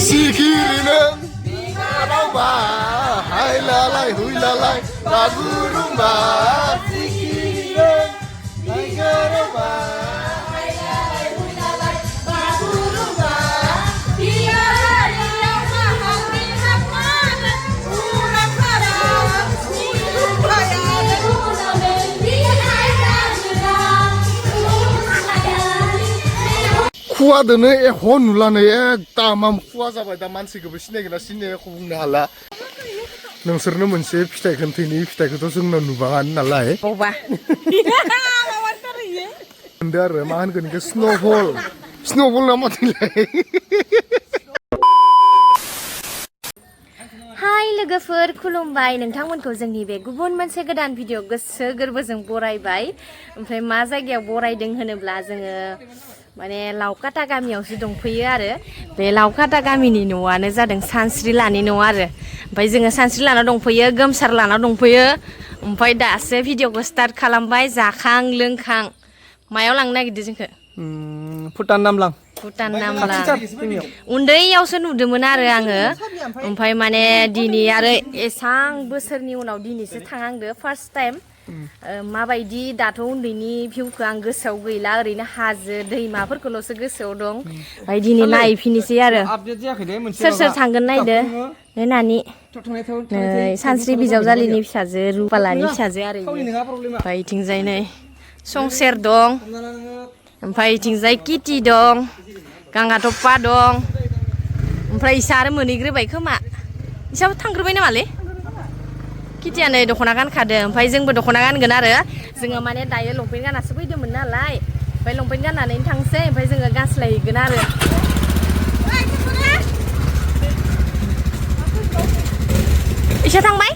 Sikirineng Arauba Hai lalai hui lalai Bagurumba Sikirineng Hai Arauba Hai lalai hui lalai Bagurumba Dia yang maha dirahman Urang harap Hidup kaya Kuah dene hon nulane tamam kuah जाबाय दा मानसिखौबो सिनायगोन ना सिनायाखौ बुंनो हाला नोंसोरनो मोनसे फिथाइ खोन्थैनि फिथाइखौथ' जोंनाव नुबाङानो नालाय बबा होनदो आरो मा होनगोन इखो स्नोफल ना माथोलाय हाय लोगोफोर खुलुमबाय नोंथांमोनखौ जोंनि बे गुबुन मोनसे गोदान भिडिअ गोसो गोरबोजों बरायबाय ओमफ्राय मा जायगायाव बरायदों होनोब्ला जोङो माने लावकाटा गामियावसो दंफैयो आरो बे लावकाटा गामिनि न'आनो जादों सानस्रिलानि न' आरो ओमफ्राय जोङो सानस्रिलानाव दंफैयो गोमसार लानाव दंफैयो ओमफ्राय दासो भिडिअखौ स्टार्ट खालामबाय जाखां लोंखां मायाव लांनो नागिरदों जोंखो भुटान नामलां उन्दैयावसो नुदोंमोन आरो आङो ओमफ्राय माने दिनै आरो एसां बोसोरनि उनाव दिनैसो थांहांदो फार्स्ट टाइम माबायदि दाथ' उन्दैनि भिउखौ आं गोसोआव गैला ओरैनो हाजो दैमाफोरखौल'सो गोसोआव दं ओमफ्राय दिनै नायफिननोसै आरो सोर सोर थांगोन नायदो नै नानि नै सानस्रि बिजावजालिनि फिसाजो रुपालानि फिसाजो आरो ओमफ्राय इथिंजाय नै संसेर दं ओमफ्राय इथिंजाय किटि दं गांगाथप्पा दं ओमफ्राय इसा आरो मोनहैग्रोबाय खोमा इसाबो थांग्रोबाय नामालै किटिया नै दख'ना गानखादों ओमफ्राय जोंबो दख'ना गानगोन आरो जोङो माने दायो लंपेन्ट गानासो फैदोंमोन नालाय ओमफ्राय लंपेन्ट गाननानै थांसै ओमफ्राय जोङो गानस्लायहैगोन आरो इसा थांबाय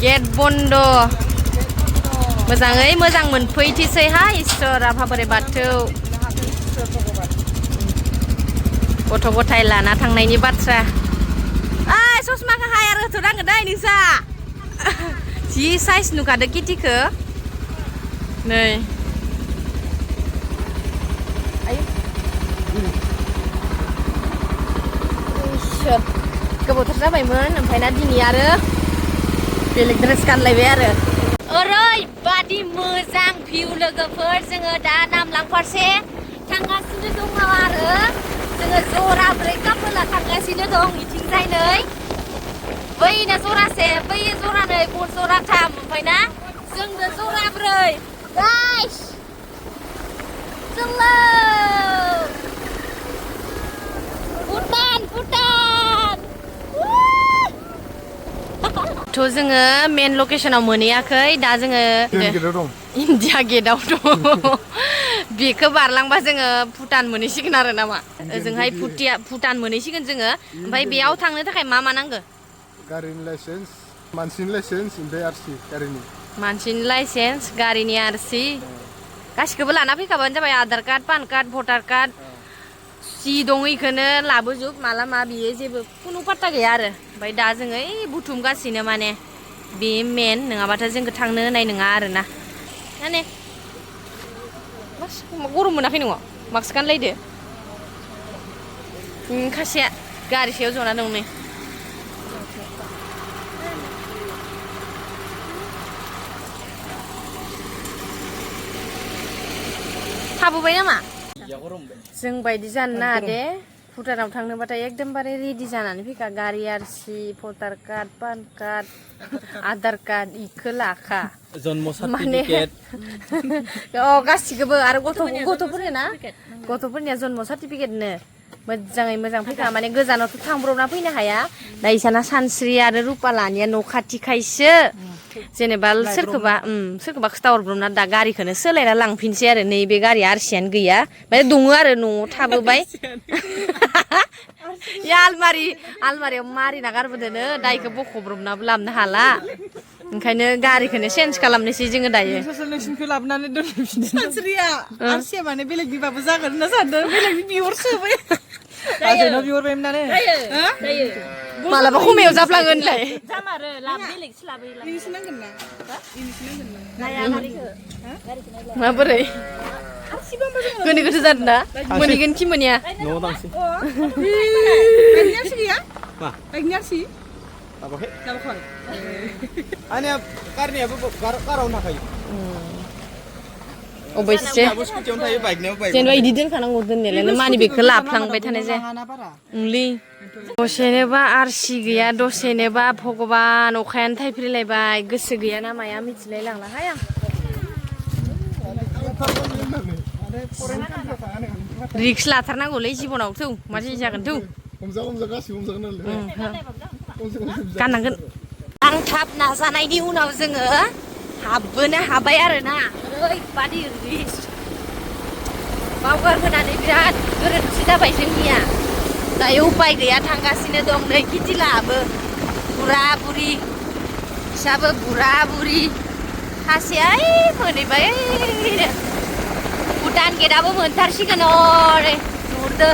गेट बन्द मोजाङै मोजां मोनफैथोसैहाय इसोर आफा बोराइ बाथौ गथ' गथाय लाना थांनायनि बाथ्रा ससमाखौ हायार होथ'नांगोन दै नोंसा जि साइज नुखादो किटिखौ नै इसोर गोबावथार जाबायमोन ओमफ्राय ना दिनै आरो बेलेग ड्रेस गानलायबाय आरो ओरैबादि मोजां भिउ लोगोफोर जोङो दा नामलां फारसे थांगासिनो दङ आरो जोङो जराब्रै कापोला थांगासिनो दं इथिंजाय नै बैनो जरासे बै जरानै जराथाम ओमफ्राय ना जोंनो जराब्रै गाइस जोंलो भुटान थ' जोङो मेन लकेसनाव मोनहैयाखै दा जोङो इन्डिया गेटआव दं बेखौ बारलांबा जोङो भुटान मोनहैसिगोन आरो नामा ओजोंहाय भुटान मोनहैसिगोन जोङो ओमफ्राय बेयाव थांनो थाखाय मा नांगौ गारिनि लाइसेन्स मानसिनि लाइसेन्स ओमफ्राय आरसि गारिनि मानसिनि लाइसेन्स गारिनि आरसि गासिखौबो लाना फैखाबानो जाबाय आधार कार्ड पान कार्ड भटार कार्ड जि दङ इखौनो लाबोजोब माला मा बियो जेबो खुनु पात्ता गैया आरो ओमफ्राय दा जोङो ओइ बुथुमगासिनो माने बे मेन नङाबाथ' जोंखौ थांनो होनाय नङा आरोना माने गरम मोनाखै नङ मास्क गानलायदो खासेया गारि सायाव जना दं नै हाबोबाय नामा जों बायदि जानो नाङा दे भुटानाव थांनोबाथाय एकदमबारे रेडि जानानै फैखा गारि आरसि voter card PAN card Aadhaar card इखौ लाखा जन्म सार्टिफिकेट गासिखौबो आरो गथ'फोरनिया जन्म सार्टिफिकेटनो मोजाङै मोजां फैखा माने गोजानावथ' थांब्रबना फैनो हाया दा इसाना सानस्रि आरो रुपालानिया न' खाथिखायसो जेनेबा सोरखौबा खिथाहरब्रबना दा गारिखौनो सोलायना लांफिनसै आरो नैबे गारिया आरसियानो गैया माने दङ आरो न'आव थाबोबाय आलमारियाव मारिना गारबोदोनो दा इखौ बख'ब्रबनाबो लाबोनो हाला ओंखायनो गारिखौनो चेन्ज खालामनोसै जोङो दायो नोंसिनिखौ लाबोनानै दोनफिनदों सानस्रिया आरसिया माने बेलेगनिबाबो जागोन होनना सानदों बेलेगनि बिहरसोबाय आजोनाव बिहरबायमोन नानो मालाबा खमायाव जाफ्लाङो होनलाय जामारो लाब बेलेगसो लाबोयो इनिसो नांगोन ना माबोरै गोनो गोथो जादों ना मोनहैगोन खि मोनैया न'आव थांसै बाइकनि आरसि गैया मा बाइकनि आरसि माबाखै जाबाखै आंनिया कारनियाबो कारावनो थाखायो अबयसे स्कुटियावनो थायो बाइकनियाबो बाइक जेनेबा इदि दोनखानांगौ दोननायालाय मानि बेखौ लाफ्लांबाय थानाय जाया ओंलै दसेनोबा आरसि गैया दसेनोबा भगबान अखायानो थाइफ्रिलायबाय गोसो गैया ना माया मिथिलाय लांलाहाय आं रिक्स लाथारनांगौलै जिबनाव थौ माथो जागोन थौ गाननांगोन नांथाब नाजानायनि उनाव जोङो हाबबोनो हाबाय आरोना ओरैबादि रिक्स बावगारबोनानै बिराद गोरोन्थि जाबाय जोंनिया दायो उपाय गैया थांगासिनो दं नै किटिलाबो बुरा बुरि फिसाबो बुरा बुरि सासेया मोनहैबाय भुटान गेटआबो मोनथारसिगोन अरे नुहुरदो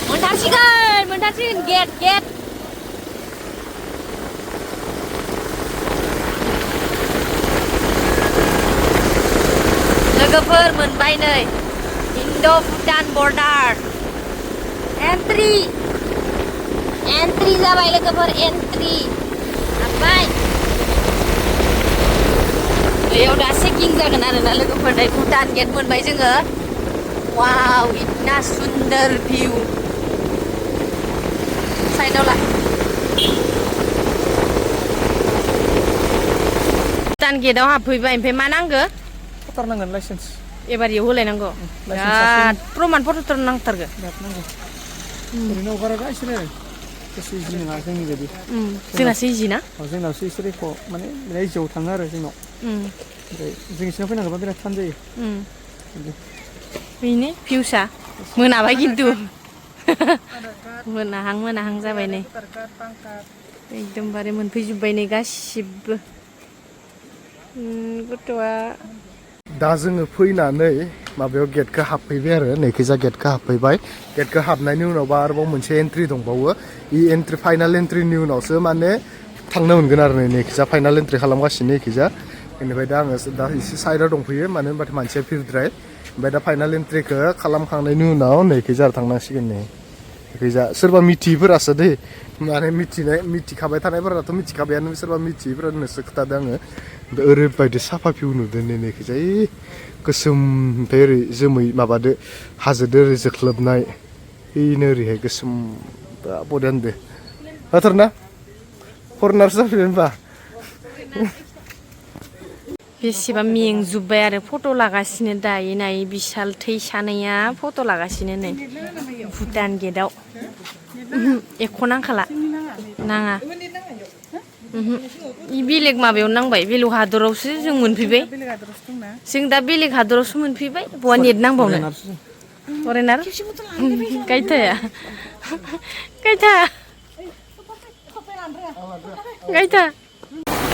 मोनथारसिगोन गेट लोगोफोर मोनबाय नै इन्ड' भुटान बर्डार एन्ट्रि जाबाय लोगोफोर एन्ट्रि हाबबाय बेयाव दा चेकिं जागोन आरोना लोगोफोर नै भुटान गेट मोनबाय जोङो वाव इतना सुन्दर भिउ साइडआव ला भुटान गेटआव हाबफैबाय ओमफ्राय मा नांगो होथारनांगोन लाइसेन्स एबार इयाव होलायनांगौ बिराद प्रमाण पत्र नांथारगो ओरैनो हगारा गासिनो गोसो इजि नङा जोंनि बायदि जोंनासो इजि ना जोंनावसो एसे रेख' माने बिराद इजियाव थाङो आरो जोंनाव ओमफ्राय जों इसिनाव फैनांगौबा बिराद थान जायो बेनो भिउसा मोनाबाय खिन्थु मोनाहां जाबाय नै एकदमबारे मोनफैजोब्बाय नै गासिबो गथ'आ दा जोङो फैनानै माबायाव गेटखौ हाबफैबाय आरो नैखिजा गेटखौ हाबफैबाय गेटखौ हाबनायनि उनावबा आरोबाव मोनसे एन्ट्रि दंबावो इ एन्ट्रि फाइनाल एन्ट्रिनि उनावसो माने थांनो मोनगोन आरो नैखिजा फाइनाल एन्ट्रि खालामगासिनो नैखिजा बेनिफ्राय दा आङो दा एसे साइडआव दंफैयो मानो होनबाथाय मानसिया भिरद्राय ओमफ्राय दा फाइनाल एन्ट्रिखौ खालामखांनायनि उनाव नैखिजा थांनांसिगोन नै नैखिजा सोरबा मिथियैफोरासो दै माने मिथिखाबाय थानायफोराथ' मिथिखाबायानो सोरबा मिथियैफोरानोसो खोथादों आङो ओरैबायदि साफा भिउ नुदों नैखिजा गोसोम ओमफ्राय ओरै जोमै माबादो हाजोदो ओरै जोख्लोबनाय बेनो ओरैहाय गोसोम बरिया होनदो हाथारना फरेनारसो जाफैबाय होनबा बेसेबा मेंजोब्बाय आरो फट' लागासिनो दायै नायै बिशाल थै सानैया फट' लागासिनो नै भुटान गेटआव एख' नांखाला नाङा बेलेग माबायाव नांबाय बेलेग हादरावसो जों मोनफैबाय जों दा बेलेग हादरावसो मोनफैबाय बहा नेट नांबावनो फरेनार गायथाया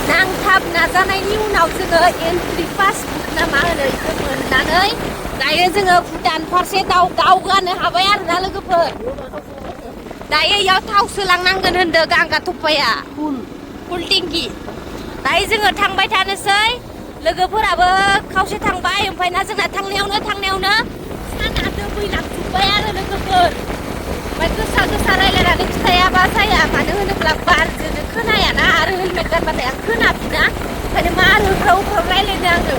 नांथाब नाजानायनि उनाव जोङो एन्ट्रि पास ना मा होनो बेखौ मोननानै दायो जोङो भुटान फारसे दावगानो हाबाय आरोना लोगोफोर दायो इयाव थाव सोलांनांगोन होनदों गांगा थप्पाया फुल टेंकि दायो जोङो थांबाय थानोसै लोगोफोराबो खावसे थांबाय ओमफ्राय ना जोंना थांनायावनो साना दोबैलांजोब्बाय आरो लोगोफोर ओमफ्राय गोसा रायलायनानै खिथायाबा जाया मानो होनोब्ला बारजोंनो खोनायाना आरो हेलमेट गानबाथाय आं खोनाफिना ओंखायनो मा होख्राव रायलायनो आङो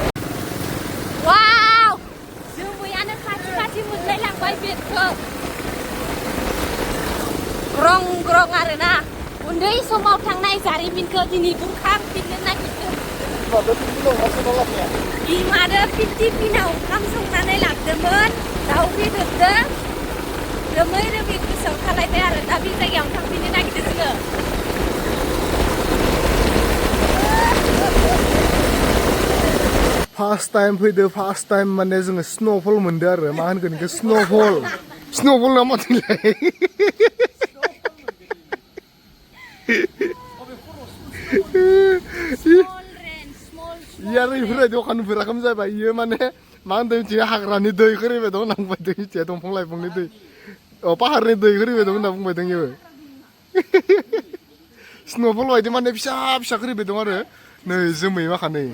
वाव जोमैयानो खाथि मोनलायलांबाय बेखौ ग्रं आरोना उन्दै समाव थांनाय जारिमिनखौ दिनै बुंखांफिननो नागिरदों बिमानो फिफ्टिनाव ओंखाम संनानै लाबोदोंमोन दाउ बेदरजों रोमै गोसोआव थालायबाय आरो दा बे जायगायावनो थांफिननो नागिरदों जोङो फार्स्ट टाइम फैदो फार्स्ट टाइम माने जोङो स्न'फल मोनदो आरो मा होनगोन बेखौ स्न'फल ना माथोलाय आरो इफोरबायदि अखा नुफेराखैमोन जाबाय इयो माने मा होनदों मिथिया हाग्रानि दै खोरैबाय दं होनना बुंबाय दं मिथिया दंफां लाइफांनि दै पाहारनि दै खोरैबाय दं होनना बुंबाय दं इयो स्न'फल बायदि माने फिसा खोरैबाय दं आरो नै जोमै माखानै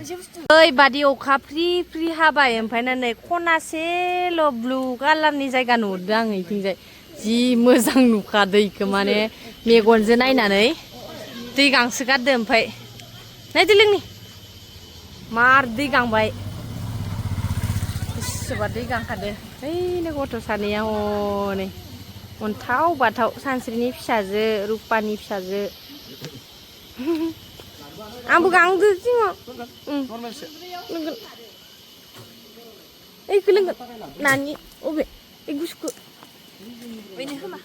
ओरैबादि अखा फ्रि फ्रि हाबाय ओमफ्राय नै खनासेल' ब्लु कालारनि जायगा नुदों आं इथिंजाय जि मोजां नुखा दैखौ माने मेगनजों नायनानै दै गांसो गारदो ओमफ्राय नायदो लोंनि मार दै गांबाय सोरबा दै गांखादो ओइनो गथ' सानैया हनै अन्थाव बाथाव सानस्रिनि फिसाजो रुपानि फिसाजो आंबो गांदो जिङाव लोंगोन ओइखौ लोंगोन नानि अबे ओइ गुसुखौ बेनो खोमा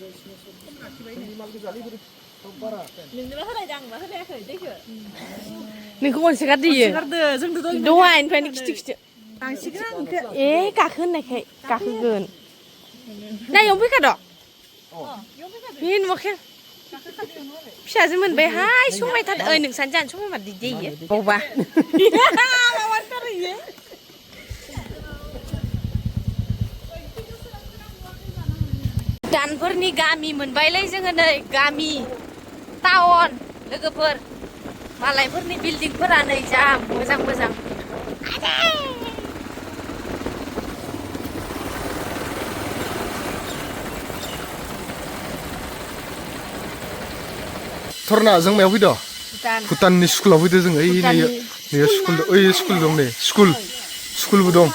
नोंनोबा होलायदों आंबा होलायाखै दैखो नोंखौ खनसे गारदो इयो दहायनिफ्रायनो खिथु खिथु ए गाखो होननायखाय गाखोगोन ना इयाव फैखाद' बे नुवाखै फिसाजो मोनबाय हाय संबाय थादो ओइ नोंसानि जानो संबाय मादो इयो बावबा दानफोरनि गामि मोनबायलै जोङो नै गामि टाउन लोगोफोर मालायफोरनि बिल्डिंफोरा नै जा मोजां मोजां थरना जों मायाव फैदो भुटाननि स्कुलाव फैदो जों ओइ स्कुल दं नै स्कुलबो दं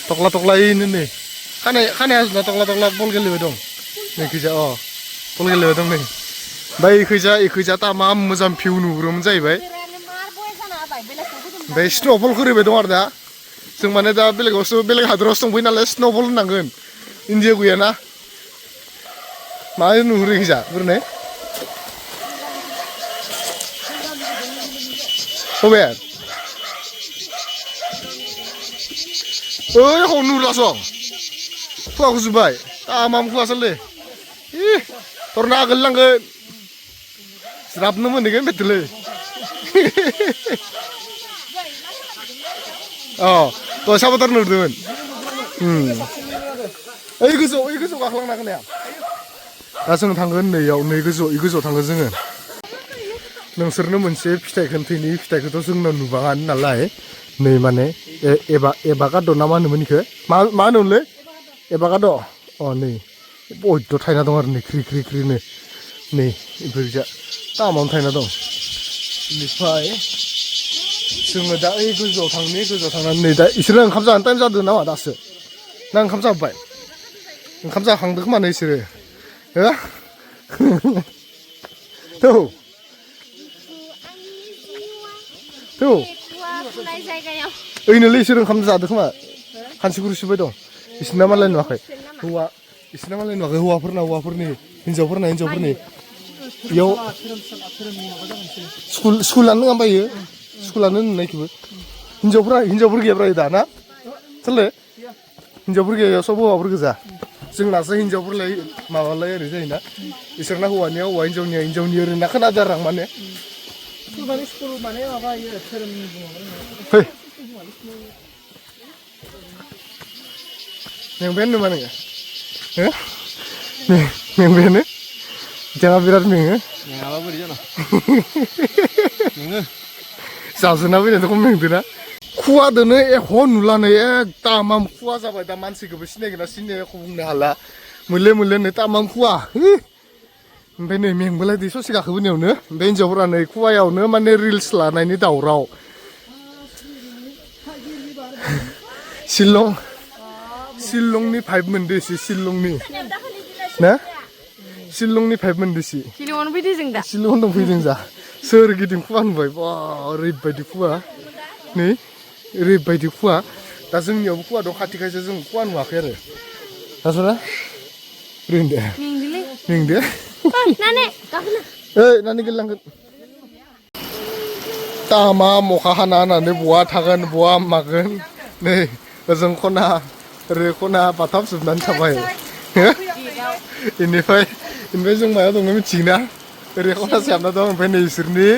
तक्ला तक्ला ओइनो नै खानाया जुना तक्ला तक्ला बल गेलेबाय दं नैखैजा बल गेलेबाय दं नै ओमफ्राय इखैजा मा मोजां भिउ नुहुरोमोन जाहैबाय ओमफ्राय स्न'फल खोरैबाय दं आरो दा जों माने दा बेलेग हादरावसो दंफैयो नालाय स्न'फल होननांगोन इन्डिया गैयाना मा नुहुरो इखैजा बोरैनो बबे ओइ ह नुलासं खुवाखौ जुबाय तामाम खुवासोलै थरना आगोल लांगोन ज्राबनो मोनहैगोन बेथोलै दहाय साबाथार नुदोंमोन ओइ गोजौ गाखोलांनो हागोन हाया दा जों थांगोन नैयाव नै गोजौआव थांगोन जोङो नोंसोरनो मोनसे फिथाइ खोन्थैनि फिथाइखौथ' जोंनाव नुबाङानो नालाय नै माने एभाकाड' ना मा होनोमोन इखो मा होनोमोनलै एभाकाड' नै बयद' थायना दं आरो नै ख्रि ख्रिनो नै इफोरजा तामावनो थायना दं बेनिफ्राय जोङो दा ओइ गोजौआव थांनानै नै दा इसोरो ओंखाम जानो टाइम जादों नामा दासो ना ओंखाम जाबाय ओंखाम जाखांदों खोमा नै इसोरो ओइनोलै इसोर ओंखाम जादों खोमा खानसिखुरै सुबाय दं इसोरना मालाय नुवाखै हौवाफोरनि हिन्जावफोरनि इयाव स्कुलानो नङा होमबा इयो स्कुलानो नुनायखौबो हिन्जावफोर गैयाब्रा दा ना सोरले हिन्जावफोर गैया सब हौवाफोर गोजा जोंनासो हिन्जावफोरलाय माबालाय ओरै जायोना इसोरना हौवानिया हौवा हिन्जावनि ओरैना खोनादों आरो आं माने फै मेंबायानो नामा नोङो मेंबायानो बिथाङा बिराद मेङो मेङाबा बोरै जानो जाजोना फैनायखौ मेंदोना खुवादोनो एख' नुलानो तामाम खुवा जाबाय दा मानसिखौबो सिनायगोन ना सिनाया एख' बुंनो हाला मोले नै तामाम खुवा ओमफ्राय नै मेंबोलाय दै ससे गाखोबोनायावनो ओमफ्राय हिन्जावफोरा नै खुवायावनो माने रिल्स लानायनि दावराव शिलंनि भाइब मोनदोसि ना शिलंनि भाइब मोनदोसि शिलंआवनो फैदो जों दा शिलंआवनो दंफैदों जा सोरगिदिं खुवा नुबाय बा ओरैबायदि खुवा नै ओरैबायदि खुवा दा जोंनियावबो खुवा दं खाथिखायसो जों खुवा नुवाखै आरो दासरा मेंदो ओइ नानि गेलेलांगोन तामाम अखा हानानै बहा थागोन बहा मागोन नै ओजों खना ओरै खना बाथाबजोबनानै थाबाय बेनिफ्राय जों मायाव दङ मिथियोना ओरै खनासे हाबना दं ओमफ्राय नै इसोरनि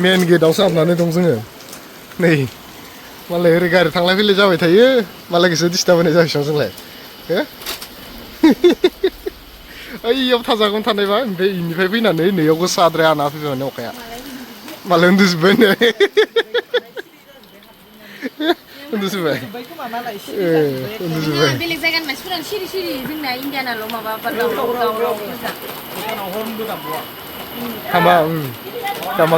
मेन गेटआवसो हाबनानै दं जोङो नै मालाय ओरै गारि थांलाय फैलाय जाबाय थायो मालायखौसो डिस्टार्ब होनाय जागासिनो जोंलाय ओइयाव थाजागौनो थानायबा ओमफ्राय इनिफ्राय फैनानै नैयाव गोसाद्राय हाना फैबाय माने अखाया मालाय उन्दुजोब्बाय नै उन्दुजोब्बाय जोब्बाय खोमा मालाय उन्दुजोब्बाय बेलेग जायगानि मानसिफोरानो सिरि सिरि जोंना इण्डियानाल' माबा दावराव हामा दामा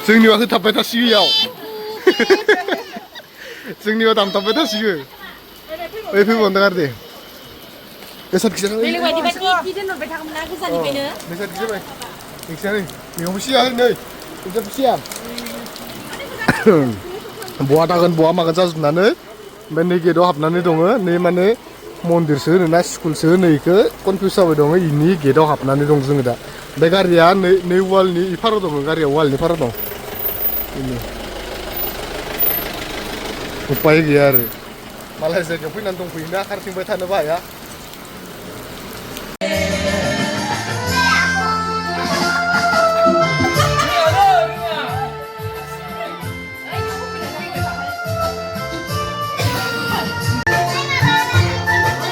जोंनियाव होथाबबाय थासिगो इयाव जोंनियाव दामथाबबाय थासिगो ओइ फैबावदों आरो दे बेसादखिजा बेलेग बायदि बायदि दोनहरबाय थागौमोन ना गोजाननिफ्रायनो बेसादखि जाबाय नोंसिना नै मैगंबो सिया नै बेसादबो सिया बहा थागोन बहा मागोन जाजोबनानै ओमफ्राय नै गेटआव हाबनानै दङ नै माने मन्दिरसो होनो ना स्कुलसो होनो इखो कनफिउस जाबाय दङ इनि गेटआव हाबनानै दं जोङो दा ओमफ्राय गारिया नै वालनि इफाराव दङ गारिया वालनि फाराव दं उपाय गैया आरो मालाय जायगायाव फैनानै दंफैयोना खारथिंबाय थानोबो हाया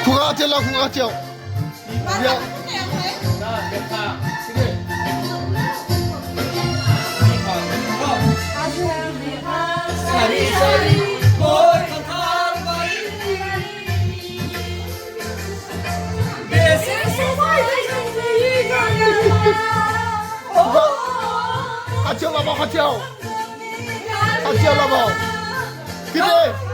खुगा खाथियाव खाथियाव लाबाव खाथियाव लाबाव गिदिर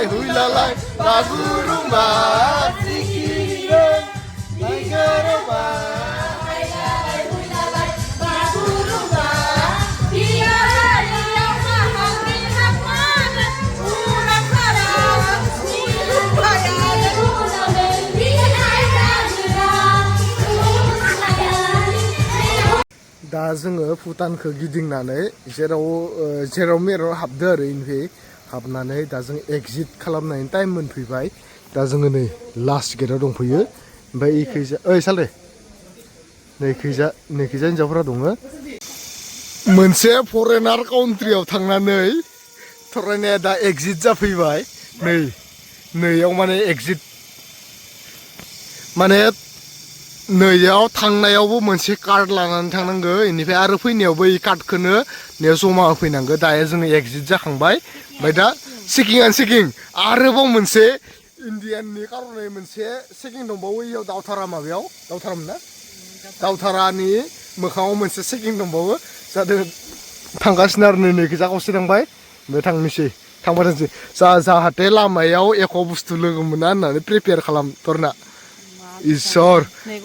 Huilalai, bagurumba, sikiran, bagarumba. Huilalai, bagurumba, biar yang mahami hakman, urang haram, hidup bayan, दा जोङो भुटानखौ गिदिंनानै जेराव मेराव हाबदो आरो इनिफ्राय हाबनानै दा जों एक्जिट खालामनायनि टाइम मोनफैबाय दा जोङो नै लास्ट गेटआव दंफैयो ओमफ्राय इखैजा ओइ सालदे नैखैजा हिन्जावफोरा दङ मोनसे फरेनार काउन्ट्रियाव थांनानै थरायनाया दा एक्जिट जाफैबाय नैयाव माने एक्जिट माने नैयाव थांनायावबो मोनसे कार्ड लानानै थांनांगौ इनिफ्राय आरो फैनायावबो इ कार्डखौनो नैयाव जमा होफैनांगौ दायो जोङो एक्जिट जाखांबाय ओमफ्राय दा चेकिं आरोबाव मोनसे इण्डियाननि कारनै मोनसे चेकिं दंबावो इयाव दावथारामोन ना दावथारानि मोखाङाव मोनसे चेकिं दंबावो जादों थांगासिनो आरो नैखौ जागावसो थांबाय ओमफ्राय थांबाय थांसै जाहाथे लामायाव एख' बुस्थु लोगो मोना होननानै प्रिपेयार खालामथरना इसोर नै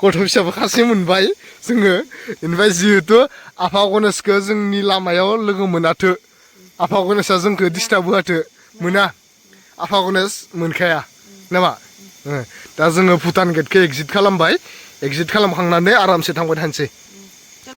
गथ' फिसाबो खासे मोनबाय जोङो ओमफ्राय जिहेथु आफा गणेशखौ जोंनि लामायाव लोगो मोनाथो आफा गणेशआ जोंखौ डिस्टार्ब होआथो मोना आफा गणेश मोनखाया नामा दा जोङो भुटान गेटखौ एक्जिट खालामबाय एक्जिट खालामखांनानै आरामसे थांबाय थानोसै